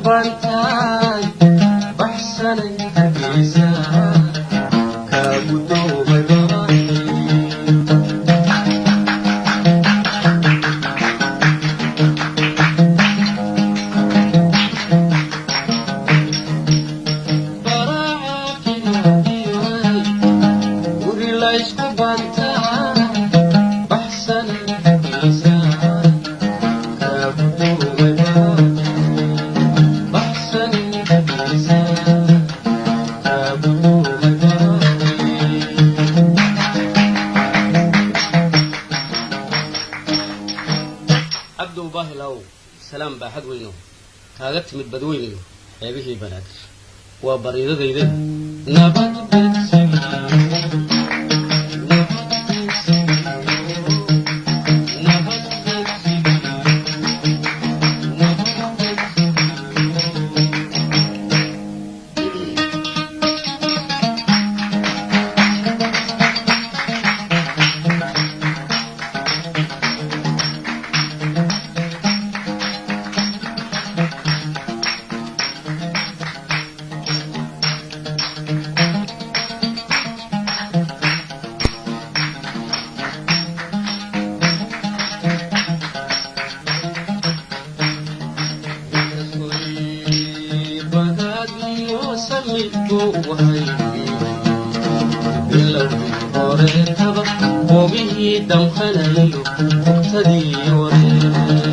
Bantaay baxsanay Hargeysa kaa gudoomay baahi. Guri laysku bantaa baxsanay Hargeysa kaa gudoomay baahi, baxsanay Hargeysa kaa gudoomay baahi. Cabdow baahilaw, salaam baaxad weyno kaaga timid badweynayo xeebihii Banaadir, waa bariidadayda nabad beegsigiyo, nabad beegsigiyo, nabad beegsigiyo, nabad beegsigiyo. Bilowgii horeetaba boogihii damqanayo, bugtadii wareere.